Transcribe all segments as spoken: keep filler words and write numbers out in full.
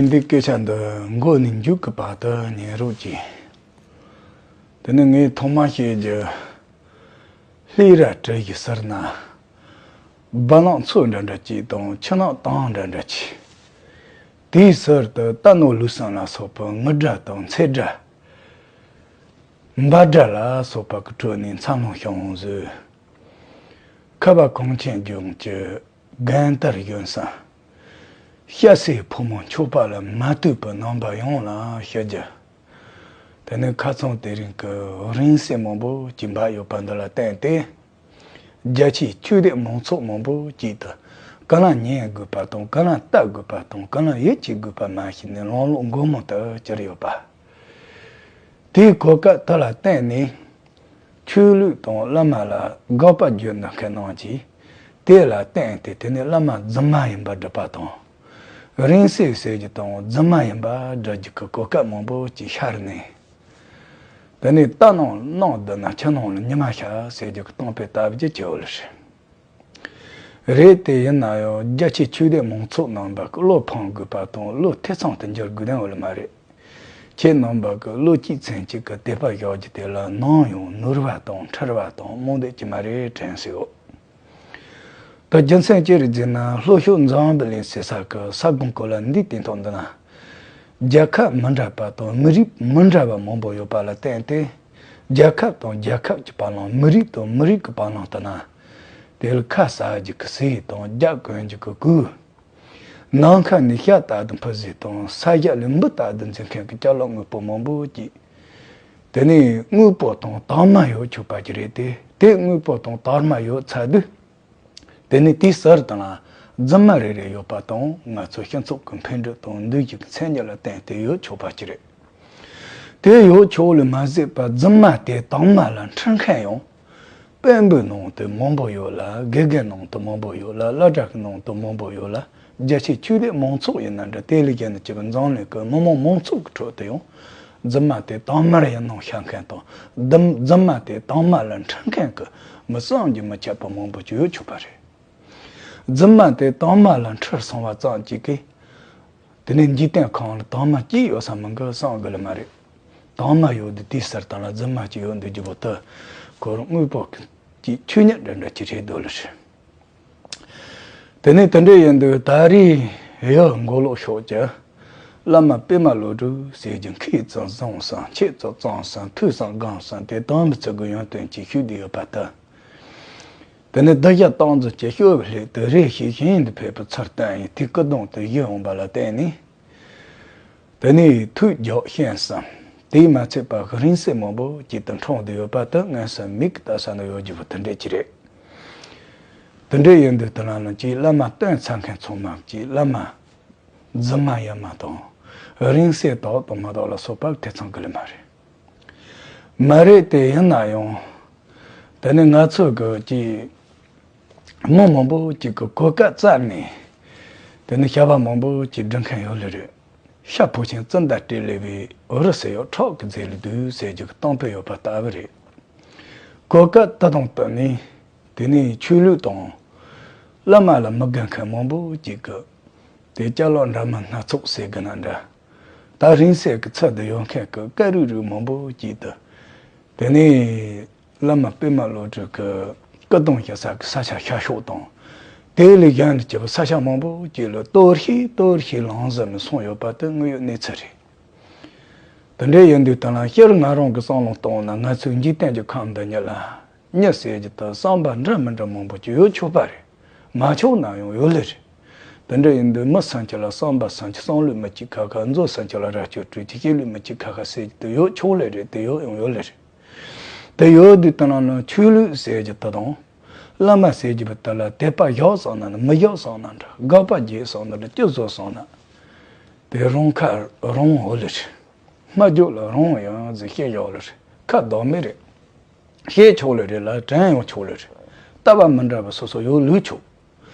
འདི་སྐད་ཆ་འདི་མགོ་ནས་མཇུག་གི་བར་དུ་ཉན་རོགས་གྱིས། དེ་ནི་ངས་ཐོག་མ་བཤད་རྒྱུ། ལྷས་ར་བྲིས་ཀྱི་ཟུར་ན། སྦ་ནག་མཚོ་འདྲ་འདྲ་གཅིག་དང་ཆུ་ནག་དྭངས་འདྲ་འདྲ་གཅིག་དེའི་ཟུར་དུ་རྟ་ནོར་ལུག་གསུམ་ལ་སོགས་པའི་ངུར་སྒྲ་དང་འཚེར་སྒྲ། འབའ་སྒྲ་ལ་སོགས་པ་གི་ཁྲོད་ནས་འཚར་ལོངས་བྱུང་བཟོས། ཁ་བ་གངས་ཅན་ལྗོངས་ཀྱི་རྒན་དར་གཞོན་བསམ། སྐྱ་སེར་ཕོ་མོ་འཁྱོག་པ་ལ་མ་ལྟོས་པའི་རྣམ་པ་ཡོངས་ལ་ཞུ་རྒྱུ། དེ་ནི་ཁ་ཚང་དེ་རིང་གི་རིང་བསྲེལ་མང་པོ་ཅིག་འབབ་ཡོད་པ་འདི་ལ་བརྟེན་ཏེ། རྒྱ་ཆེའི་ཆོས་སྡེ་མང་ཚོགས་མང་པོ་ཅིག་ཏུ་གང་ལ་ཉན་དགོས་པ་དང་གང་ལ་ལྟ་དགོས་པ་དང་གང་ལ་ཡིད་ཆེས་དགོས་པ་མ་ཤེས་ནས་ལང་ལོག་མགོ་རྨོངས་དུ་གྱུར་ཡོད་པ། དེའི་གོ་སྐབས་དེ་ལ་བརྟེན་ནས། ཆོས་ལུགས་དང་བླ་མ་ལ་དགག་པ་བརྗོད་འདོད་མཁན་རྣམས་ཀྱིས། དེ་ལ་བརྟེན་ཏེ་དེ་ནི་བླ་མ་རྫུན་མ་ཡིན་པར་སྒྲུབ་པ་དང་། རིང་བསྲེལ་ཟེར་རྒྱུ་དང་རྫུན་མ་ཡིན་པར་སྒྲུབ་རྒྱུ་གི་གོ་སྐབས་མང་པོ་ཅིག་ཤར་ནས། དེ་ནི་རྟ་ནང་གནག་བསྡད་ན་ཆུ་ནང་ལ་ཉི་མ་ཤར་ཟེར་རྒྱུ་གི་གཏམ་དཔེ་ལྟ་བུ་ཅིག་བྱས་ཡོད་ལ་རེད། རེད་དེ་ཡིན་ན་ཡང་རྒྱ་ཆེ་ཆོས་སྡེ་མང་ཚོགས་རྣམ་པ་གི་བློ་ཕམ་དགོས་པ་དང་བློ་ཐེ་ཚོམ་དུ་འགྱུར་དགོས་དོན་ཡོད་མ་རེད། ཁྱེད་རྣམ་པ་གི་བློ་གཅིག་སེམས་གཅིག་གི་དད་པ་བཞག་རྒྱུ་དེ་ལ་ནམ་ཡང་ནོར་བ་དང་འཁྲུལ་བ་དང་རྨོངས་དད་ཀྱི་མ་རེད་དྲན་སོང་། ད་རྒྱུ་མཚན་ཅི་རེད་ཟེར་ན་ལྷོ་ཕྱོགས་འཛམ་བུ་གླིང་ཟེར་ས་གི་ས་སྒང་གོ་ལ་འདི་དེ་ཐོག་འདི་ན། རྒྱལ་ཁབ་མི་འདྲ་པ་དང་མི་རིགས་མི་འདྲ་བ་མང་པོ་ཡོད་པ་ལ་བརྟེན་ཏེ། རྒྱལ་ཁབ་དང་རྒྱལ་ཁབ་ཀྱི་བར་ལ་མི་རིགས་དང་མི་རིགས་ཀྱི་བར་ལ་ལྟ་ན། དེ་ལ་ཁ་ཟ་རྒྱུ་གི་ཟས་དང་རྒྱབ་གོན་རྒྱུ་གི་གོས། ནམ་མཁའ་ནས་ཤ་སྟག་ཏུ་འཕུར་ཟེར་དང་ས་གཞི་ལས་འབུ་སྟག་ཏུ་འཛིན་མཁན་གྱི་ཅ་ལག་དངོས་པོ་མང་པོ་ཅིག་དེ་ནས་དངོས་པོ་དང་དྭངས་མ་ཡོད་ཆོག་པ་ཅིག་རེད་དེ། དེ་དངོས་པོ་དང་དྭངས་མ་ཡོད་ཚར་དུས། དེ་ནས་དེའི་ཟུར་དང་ལ་རྫུན་མ་རེ་རེ་ཡོད་པ་དང་ང་ཚོ་སྤྱི་ཚོགས་ཀྱི་འཕེལ་འགྲིབ་དང་འདུ་ཤེས་ཀྱི་མཚན་ཉིད་ལ་བརྟེན་ཏེ་ཡོད་ཆོག་པ་ཅིག་རེད། དེ་ཡོད་ཆོག་ལས་མ་ཟད་པ་རྫུན་མ་དེ་དྭངས་མ་ལ་འཁྲུལ་མཁན་ཡང་། དཔོན་པོའི་ནང་དུ་མང་པོ་ཡོད་ལ། དགེ་རྒན་ནང་དུ་མང་པོ་ཡོད་ལ། སློབ་གྲྭ་གི་ནང་དུ་མང་པོ་ཡོད་ལ། རྒྱ་ཆེའི་ཆོས་སྡེ་མང་ཚོགས་ཡིན་ན་འདྲ། དེ་ལས་གཞན་གྱི་འཛམ་གླིང་གི་མི་མང་མང་ཚོགས་ཀྱི་ཁྲོད་དུ་ཡང་རྫུན་མ་དེ་དྭངས་མར་ཡང་སྣང་ཤར་མཁན་དང་། རྫུན་རྫུན་མ་དེ་དྭངས་མ་ལ་འཁྲུལ་མཁན་གྱི་མི་བསམ་གྱིས་མི་ཁྱབ་པ་མང་པོ་ཅིག་ཡོད་ཆོག་པ་རེད། རྫུན་མ་དེ་དྭངས་མ་ལ་འཁྲུལ་སོང་བ་ཙམ་གྱིས་ཀྱི། དེ་ནས་འཇིག་རྟེན་ཁམས་ལ་དྭངས་མ་གཅིག་ཡོད་ས་མིན་གི་བསམ་གི་ལ་མ་རེད། དྭངས་མ་ཡོད་དུས་དེའི་ཟུར་དང་ལ་རྫུན་མ་གཅིག་ཡོད་འདུག་རྒྱུ་བོ་དུ། ཁོ་རང་དངོས་པོ་གཅིག་ཆོས་ཉིད་འདྲ་འདྲ་གཅིག་རེད་འདུག་ལ་རེད། དེ་ནས་དེ་འདྲ་ཡིན་དུས་ད་རེས་ཡུལ་མགོ་ལོག་ཕྱོགས་ཀྱི་བླ་མ་པད་མ་བློ་གྲོས་ཟེར་རྒྱུ་མཁས་ཙམ་བཟང་ཙམ་ཆེ་ཙམ་གཙང་ཙམ་མཐོ་ཙམ་སྒང་ཙམ་དེ་དང་མི་ཚུགས་གི་ཡོན་ཏན་གྱིས་ཤུགས་བསྡུས་ཡོད་པ་དང་། དེ་ནས་གདུལ་བྱ་སྟངས་འཛིན་གྱི་སྐྱོབ་སླད་དུ་རེ་ཞིག་གཞན་དུ་ཕེབས་པའི་ཚུལ་བསྟན་ཡིན་དེ་སྐུ་གདུང་དུ་བཞེས་འོང་བ་ལ་བརྟེན་ནས། དེ་ནས་ཐུགས་རྒྱག་ཤེས་སམ། དེས་མ་ཚད་པ་རིང་བསྲེལ་མང་པོ་ཅིག་ཏུ་འཁྲུངས་ཏེ་ཡོད་པ་དེ་ངན་སོང་མིག་གིས་ལྟ་ས་ན་ཡོད་རྒྱུ་བོ་དེ་འདྲས་ཅིག་རེད། དེ་འདྲས་ཡིན་དུས་དེ་ལ་ནི་ཅིག་བླ་མ་སྟོན་ཚར་མཁན་ཚང་མ་ཅིག་བླ་མ་རྫུན་མ་ཡིན་མ་དང་། རིང་བསྲེལ་དག་དང་མ་དག་ལ་སོགས་པ་ཐེ་ཚོམ་གི་ལས་མ་རེད། མ་རེད་དེ་ཡིན་ན་ཡང་། དེ་ནི་ང་ཚོ་གི་ཅིག་མི་མང་པོ་ཅིག་གི་གོ་སྐབས་བཙལ་ནས། དེ་ནི་བྱ་བ་མང་པོ་ཅིག་སྒྲུབ་མཁན་ཡོད་ལེ་རེད། ཤ་ཕོ་ཆེན་བཙུན་ཟླ་སྤྲེལ་ལེ་བའི་འུ་རུ་ཟེར་ཡོད་ཁྲག་གི་རྫས་ལས་བསྡུས་ཟེར་རྒྱུ་གི་གཏམ་དཔེ་ཡོད་པ་ལྟ་བུ་རེད། གོ་སྐབས་དེ་དང་བསྟུན་ནས། དེ་ནི་ཆོས་ལུགས་དང་། བླ་མ་ལ་མི་དགའ་མཁན་མང་པོ་ཅིག་གི། དེ་ཅ་ལག་འདྲ་མིན་སྣ་ཚོགས་ཟེར་གི་ན་འདྲ། ད་རིང་བསྲེལ་གི་ཚུལ་དུ་ཡོད་མཁན་གི་སྐད་རིགས་རིགས་མང་པོ་ཅིག་ཏུ། དེ་ནས་བླ་མ་པད་མ་བློ་གྲོས་ཀྱི་སྐུ་གདུང་བཞེས་ས་གི་ས་ཆ་ཤར་ཕྱོགས་དང་། དེ་ལས་གཞན་དུ་གྱུར་པའི་ས་ཆ་མང་པོ་ཅིག་ལ་གཏོར་བཤིག་གཏོར་བཤིག་ལངས་ཟིན་ནས་སོང་ཡོད་པ་དེ་དངོས་ཡོད་གནས་ཚུལ་རེད། དེ་འདྲ་ཡིན་དུས་ད་ལ་སྤྱིར་ང་རང་གི་བསམ་བློ་བཏང་ན་ང་ཚོའི་འཇིག་རྟེན་གྱི་ཁམས་འདི་ཉིད་ལ། མྱི་ཟེར་རྒྱུ་དང་བསམ་པ་འདྲ་མི་འདྲ་མང་པོ་ཅིག་ཡོད་ཆོག་པ་རེད། མ་ཆོག་ན་ཡང་ཡོད་ལེ་རེད། དེ་འདྲ་ཡིན་དུས་མི་སུམ་ཅུ་ལ་བསམ་པ་སུམ་ཅུ་བསམ་ལུགས་མི་གཅིག་ཁ་ཁ་མཛོ་སུམ་ཅུ་ལ་རྭ་ཅོ་དྲུག་ཅུ་སྐྱེ་ལུགས་མི་གཅིག་ཁ་ཁ་ཟེར་རྒྱུ་དེ་ཡོད་ཆོག་ལེ་རེད་དེ་ཡོད་ཡང་ཡོད་ལེ་རེད། དེ་ཡོད་དུས་དེ་ནང་ན་ཆོས་ལུགས་ཟེར་རྒྱུ་དེ་དང་། བླ་མ་ཟེར་རྒྱུ་བ་དེ་ལ་དད་པ་བཞག་སོང་ན་ནི་མི་བཞག་སོང་ན་འདྲ་དགག་པ་བརྒྱབ་སོང་ན་འདྲ་སྐྱོ་བཟོ་སོང་ན། དེ་རང་ཁ་རང་འོ་ལེ་རེད། སྨྲ་བརྗོད་ལ་རང་ཡང་ཟེར་བཤད་ཡོད་ལེ་རེད། ཁ་བདག་མེད་རེད། བཤད་ཆོག་ལེ་རེད་ལ་དྲན་ཡང་ཆོག་ལེ་རེད། ལྟ་བ་མི་འདྲ་བ་སོ་སོ་ཡོད་ལུགས་ཆོག་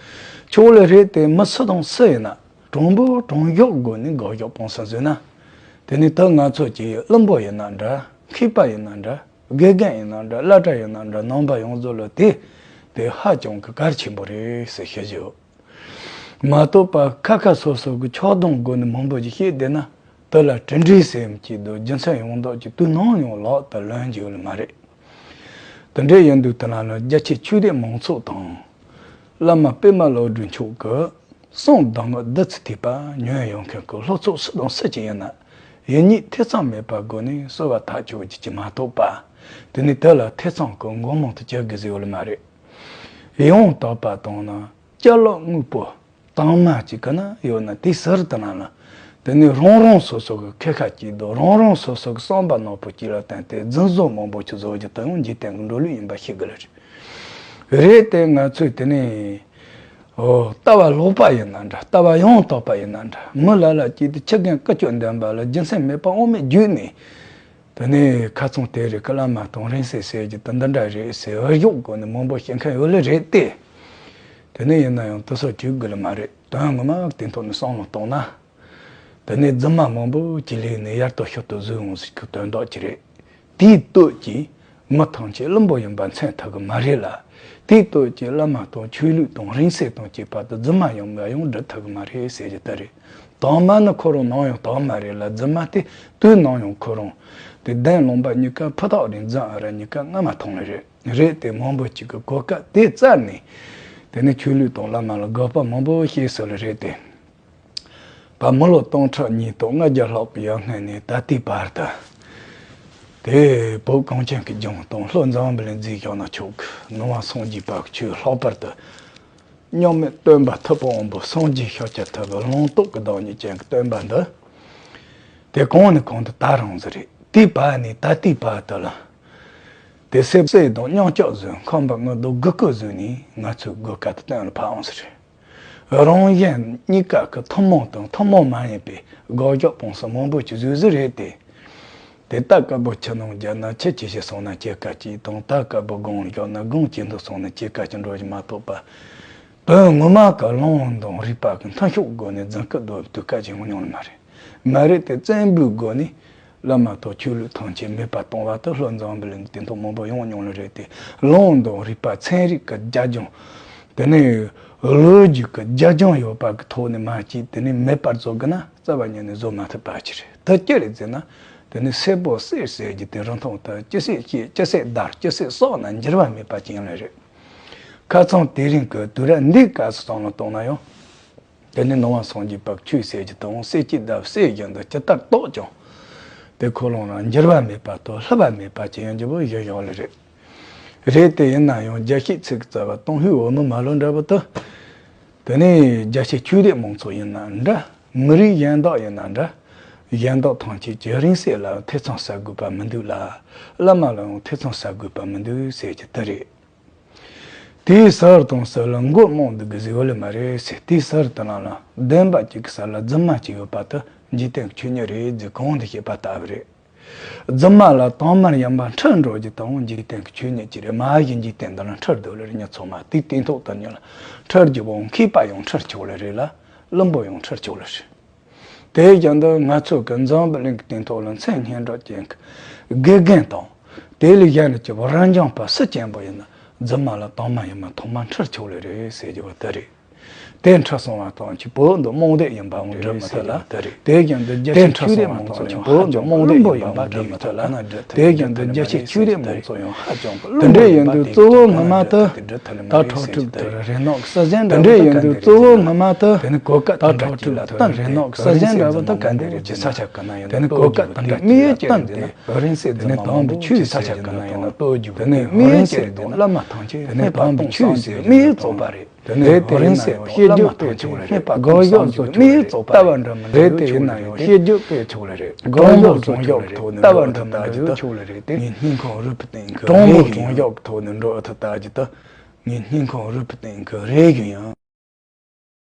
ཆོག་ལེ་རེད་དེ་མི་སུ་དང་སུ་ཡིན་ན་དྲང་པོ་དྲང་བཞག་སྒོ་ནས་དགག་བཞག་སྤོང་ས་བཟོས་ན། དེ་ནི་ད་ང་ཚོ་གྱི་བླུན་པོ་ཡིན་ན་འདྲ་མཁས་པ་ཡིན་ན་འདྲ་དགེ་རྒན་ཡིན་ན་འདྲ་བླ་གྲྭ་ཡིན་ན་འདྲ་ནང་པ་ཡོངས་རྫོགས་ལ་དེ་དེ་ཧ་ཅང་གི་གལ་ཆེན་པོ་རེད་ཟེར་བཤད་ཀྱི་ཡོད། མ་གཏོགས་པ་ཁ་ཁ་སོ་སོ་གི་ཆགས་སྡང་སྒོ་ནས་མང་པོ་ཞིག་བཤད་བསྡད་ན། དེ་ལ་གྲུབ་འབྲས་ཟེར་མི་ཅིག་འདུག་རྒྱུ་མཚན་ཡོངས་རྫོགས་ཀྱི་དུས་ནམ་ཡང་ལག་ཏུ་ལོན་རྒྱུ་ཡོད་མ་རེད། དེ་འདྲ་ཡིན་དུས་དེ་ལ་ནི་རྒྱ་ཆེ་ཆོས་སྡེ་མང་ཚོགས་དང་། བླ་མ་པདྨ་བློ་གྲོས་མཆོག་གི་གསུང་གདམས་ངག་བདུད་རྩི་ཐེག་པ་ཉོན་ཡོང་མཁན་གྱི་སློབ་ཚོགས་སུ་དང་སུ་ཅིག་ཡིན་ན། ཡིད་གཉིས་ཐེ་ཚོམ་མེད་པའི་སྒོ་ནས་གསོལ་བ་ཐག་ཆོད་ཀྱི་ཅིག་མ་གཏོགས་པ། དེ་ནས་དེ་ལ་ཐེ་ཚོམ་གྱི་མགོ་རྨོངས་དུ་གྱུར་དགོས་ཟེར་ཡོད་ལ་མ་རེད། ཡིད་འོང་དག་པ་དང་ནི་སྐྱབས་ལ་དངོས་པོ། དྭངས་མ་གཅིག་གི་ནང་ཡོད་ན་དེ་ཟུར་དུ་ན་ལ། དེ་ནས་རང་རང་སོ་སོ་གི་ཁེ་ཁ་གཅིག་དང་རང་རང་སོ་སོ་གི་བསམ་པ་ནག་པོ་གཅིག་ལ་བརྟེན་ཏེ་རྫུན་བཟོ་མང་པོ་ཅིག་བཟོ་རྒྱུ་དེ་ཡང་འཇིག་རྟེན་གྱི་འགྲོ་ལུགས་ཡིན་པ་ཤེས་དགོས་ལ་རེད། རེད་དེ་ང་ཚོས་དེ་ནས། ཨོ། ལྟ་བ་ལོག་པ་ཡིན་ན་འདྲ། ལྟ་བ་ཡང་དག་པ་ཡིན་ན་འདྲ། མི་ལ་ལ་གཅིག་དེ་ཁྱི་རྒན་ཀུ་ཅོ་འདོན་པ་ལ་རྒྱུ་མཚན་མེད་པ་དབང་མེད་བརྒྱུད་ནས། དེ་ནས་ཁ་ཚང་དེ་རིགས་ཀྱི་བླ་མ་དང་རིང་བསྲེལ་ཟེར་རྒྱུ་དེ་འདི་འདྲ་རེད་ཟེར་འུར་ཞོག་སྒོ་ནས་མང་པོ་བཤད་མཁན་ཡོད་ལེ་རེད་དེ། དེ་ནས་ཡིན་ན་ཡང་དེ་ཚོ་བྱེད་དགོས་ལེ་མ་རེད། དོན་ངོ་མ་དེ་ཐོག་ནས་བསམ་བློ་གཏོང་ན། དེ་ནས་རྫུན་མ་མང་པོ་ཅིག་ལས་ནས་ཡར་དུ་ཤུར་དུ་བཟོས་འོང་ཟེར་གྱི་དོན་དག་ཅིག་རེད། དེའི་སྟོད་ཀྱི་མི་ཐམས་ཅད་བླུན་པོ་ཡིན་པ་མཚོན་ཐུབ་གི་མ་རེད་ལ། དེའི་སྟོད་ཀྱི་བླ་མ་དང་ཆོས་ལུགས་དང་རིང་བསྲེལ་དང་བཅས་པ་དེ་རྫུན་མ་ཡིན་པ་ཡང་འགྲུབ་ཐུབ་གི་མ་རེད་ཟེར་རྒྱུ་དེ་རེད། དྭངས་མ་ནི་ཁོ་རང་ནམ་ཡང་དྭངས་མ་རེད་ལ། རྫུན་མ་དེ་དུས་ནམ་ཡང་ཁོ་རང་དེ་གདན་ལུང་པ་གཉིས་ཀ་ཕུ་ཐག་རིང་རྫུན་ཨ་ར་གཉིས་ཀ་རྔ་མ་ཐང་ལ་རེད། རེད་དེ་མང་པོ་ཅིག་གི་གོ་སྐབས་དེ་བཙལ་ནས། དེ་ནས་ཆོས་ལུགས་དང་བླ་མ་ལ་དགག་པ་མང་པོ་བྱས་སོང་ལེ་རེད་དེ། བ་མི་ལོ་སྟོང་ཕྲག་ཉིས་སྟོང་ལྔ་བརྒྱ་ལྷག་གི་ཡར་སྔོན་ནས་ད་ལྟའི་བར་དུ། དེ་བོད་གངས་ཅན་གྱི་ལྗོངས་དང་ལྷོ་འཛམ་བུ་གླིང་འཛིན་ཤོག་ན་ཆོག་གི་ནང་པ་སངས་རྒྱས་པ་གི་ཆོས་ལྷག་པར་དུ། མཉམ་མེད་སྟོན་པ་ཐུབ་པ་དབང་པོ་སངས་རྒྱས་ཤཱཀྱ་ཐུབ་པའི་ལུང་རྟོགས་ཀྱི་བདག་ཉིད་ཅན་གྱི་སྟོན་པ་འདི། དེ་གང་ནས་གང་དུ་དར་འོང་ཟེར་རེད། དེའི་བར་ནས་ད་ལྟའི་བར་དུ་ལ། དེ་སེམས་བསྐྱེད་དང་སྙིང་སྐྱོབ་བཟོས། ཁམས་པ་ངུ་འདུག་དགུ་སྐུ་བཟོས་ནས་ང་ཚོའི་དགོས་སྐལ་དུ་བསྟན་ལ་ཕབ་འོང་ཟེར་རེད། རང་གཞན་གཉིས་ཀ་གི་ཐུན་མོང་དང་ཐུན་མོང་མ་ཡིན་པའི་དགག་སྒྲུབ་སྤོང་གསུམ་མང་པོ་ཅིག་བཟོས་ཟིག་རེད་དེ། དེ་ལྟ་དཀར་པོ་ཆུ་ནང་བརྒྱབ་ན་ཆུ་ཇི་ཞིག་སོང་ན་ཇི་སྐད་ཅིག་དང་། ལྟ་དཀར་པོ་དགུང་ལ་བརྒྱབ་ན་དགུང་ཇི་འདུག་སོང་ན་ཇི་སྐད་ཅིག་འགྲོ་བཞིན་མ་གཏོགས་པ། དོན་ངོ་མ་གི་ལུང་དང་རིགས་པ་གི་མཐུན་ཕྱོགས་སྒོ་ནས་རྫུན་སྐུལ་སྡོད་དུས་སྐད་ཅིག་ཡོང་མྱོང་ནི་མ་རེད། མ་རེད་དེ་བཙན་པོའི་སྒོ་ནས། བླ་མ་དང་ཆོས་ལུགས་ཐམས་ཅད་མེད་པར་གཏོང་བ་དེ་ལྷོ་འཛམ་བུ་གླིང་དེ་ཐོག་མང་པོ་ཡོང་མྱོང་ལེ་རེད་དེ། ལུང་དང་རིགས་པ་ཚན་རིག་གི་རྒྱབ་ལྗོངས། དེ་ནས་ལོ་རྒྱུས་ཀྱི་རྒྱབ་ལྗོངས་ཡོད་པ་གི་ཐོག་ནས་མ་གཅིག་དེ་ནས་མེད་པར་བཟོ་དགོས་ན་རྩ་བ་ཉིད་ནས་བཟོ་མ་ཐུབ་པ་ཅིག་རེད། དེ་ཅི་རེད་ཟེར་ན། དེ་ནས་སེར་པོ་གསེར་ཟེར་རྒྱུ་དེ་རིན་ཐང་དེ་ཅི་སེར་སྐྱེས་ཅི་སེར་འདར་ཅི་སེར་གསོག་ན་འགྱུར་བ་མེད་པ་ཅིག་ཡིན་ལེ་རེད། ཁ་སང་དེ་རིང་གི་དུས་རབས་འདིའི་སྐབས་སུ་བསམ་བློ་གཏོང་ན་ཡང་། དེ་ནི་ནང་པ་སངས་རྒྱས་པ་ཆོས་ཟེར་གྱི་དང་། གསེར་གྱི་ལྡབ་གསེར་བཞིན་དུ་ཇི་ལྟར་རྟོགས་ཀྱང་། དེ་ཁོ་རང་རང་འགྱུར་བ་མེད་པ་དང་བསླུ་བ་མེད་པ་ཅིག་ཡིན་རྒྱུ་བོ་ཡོད་ཡོད་ལེ་རེད། རེད་དེ་ཡིན་ན་ཡང་རྒྱ་ཤེས་ཚིག་རྩ་བ་སྟོང་ཧུའི་འོ་མི་མ་ལོ་འདྲ་བོ་དུ། དེ་ནས་རྒྱ་ཤེས་ཆོས་དད་མང་ཚོགས་ཡིན་ན་འདྲ། མི་རིགས་གཞན་དག་ཡིན་ན་འདྲ། གཞན་དག་ཐམས་ཅད་ཀྱི་རིང་བསྲེལ་ལ་ཐེ་ཚོམ་ཟ་དགོས་པ་མི་འདུག་ལ། བླ་མ་ལ་ཡང་ཐེ་ཚོམ་ཟ་དགོས་པ་མི་འདུག་ཟེར་གྱི་དེ་རེད། དེའི་ཟུར་དང་ཟུར་ལ་མགོ་རྨོངས་འདུག་གི་ཟེར་བ་ལེ་མ་རེད་ཟེར། དེའི་ཟུར་དུ་ནང་ལ་བདེན་པ་གཅིག་གི་ས་ལ་རྫུན་མ་གཅིག་ཡོད་པ་དེ་འཇིག་རྟེན་གྱི་ཆོས་ཉིད་རེད་ཟེར་གོང་དུ་བཤད་པ་ལྟ་བུ་རེད། རྫུན་མ་ལ་དྭངས་མར་ཡིན་པ་འཁྲུལ་འགྲོ་རྒྱུ་དང་འཇིག་རྟེན་གྱི་ཆོས་ཉིད་ཅིག་རེད། མ་གཞི་འཇིག་རྟེན་འདི་ལ་འཁྲུལ་འདུག་ལེ་རེད། མྱི་ཚང་མ་དེའི་སྟེང་ཐོག་ཏུ་ཉིད་ལ་འཁྲུལ་རྒྱུ་བོ་མཁས་པ་ཡང་འཁྲུལ་ཆོག་ལེ་རེད་ལ། བླུན་པོ་ཡང་འཁྲུལ་ཆོག་ལེ་རེད། དེའི་རྒྱུན་དུ་ང་ཚོ་གི་འཛམ་བུ་གླིང་གི་སྟེང་ཐོག་ལ་མཚན་སྙན་གྲགས་ཅན་གྱི་དགེ་རྒན་དང་། དེ་ལས་གཞན་ལ་གྱུར་པ་རབ་འབྱམས་པ་སུ་ཅན་པོ་ཡིན་ན་རྫུན་མ་ལ་དྭངས་མ་ཡིན་མ་ཐོག་མ་འཁྲུལ་ཆོག་ལེ་རེད་ཟེར་རྒྱུ་བ་དེ་རེད། དེ་འཁྲུལ་སོང་བ་དང་ཆོས་བོད་འདི་རྨོངས་དད་ཡིན་པ་འོང་འགྲིག་མི་ཐུབ་ལ། དེ་རེད། དེའི་རྒྱུན་དུ་རྒྱ་ཆེ་ཆོས་དད་མང་ཚོགས་ཀྱང་བོད་འདི་རྨོངས་དད་ཡིན་པ་འོང་འགྲིག་མི་ཐུབ་ལ། དེའི་རྒྱུན་དུ་རྒྱ་ཆེ་ཆོས་དད་མང་ཚོགས་ཡང་ཧ་ཅང་གི་བླུན་པོ་ཡིན་པ་དེ་ཅིག་ཐོག་ན་འགྲིག་ཐུབ་ལེ་མ་རེད་ཟེར་གྱི་དེ་རེད། དེ་རྒྱུན་དུ་རྒྱ་ཆེ་ཆོས་དད་མང་ཚོགས་ཡང་ཧ་ཅང་གི་བླུན་པོ་ཡིན་པ་དེ་མི་ཐུབ་ལ། དེ་ནས་ཡིན་དུས་གཙོ་བོ་སྔ་མ་དེ། དེ་ནི་གོ་སྐབས་དེ་འདྲ་གཅིག་ལ་བརྟེན་ཏེ་རིན་སྣང་གི་ས་གཞན་འདྲ་བོ་དག་ག་འདི་རེད་ཅེས་ས་ཆ་ག་ན་ཡང་དེ་ནི་གོ་སྐབས་དེ་འདྲ་གཅིག་ལ་བརྟེན་ཏེ་རིན་སེ་དེ་ནི་དང་པོ་ཆོས་ས་ཆ་ག་ན་ཡང་ན་ལྟོས་རྒྱུ་དེ་ནི་རིན་སེ་དེ་བླ་མ་ཐམས་ཅད་དེ་ནི་དང་པོ་ཆོས་ཟེར་རྨི་ཡུལ་རྫོགས་པ་རེད། དེ་ནི་རིན་སེ་བཤད་རྒྱུ་དཔེ་ཆོག་ལེ་རེད། དགོངས་པ་རྫོགས་ཆོག་ལེ་རེད། རེད་དེ་ཡིན་ན་ཡང་བཤད་རྒྱུ་དཔེ་ཆོག་ལེ་རེད། དགོངས་པ་རྫོགས་ཆོག་ལེ་རེད། ལྟ་བ་འདྲ་མི་འདྲ་ཡོད་ཆོག་ལེ་རེད་དེ། ངས་སྙིང་ཁོང་རུས་པའི་གཏིང་གི་རེ་བཞིན་ཡང་། དགོངས་པ་རྫོགས་ཆོག་ལེ་རེད། དགོངས་པ་རྫོགས་ཆོག་ལེ་རེད། ངས་སྙིང་ཁོང་རུས་པའི་གཏིང་གི་རེ་བཞིན་ཡང་།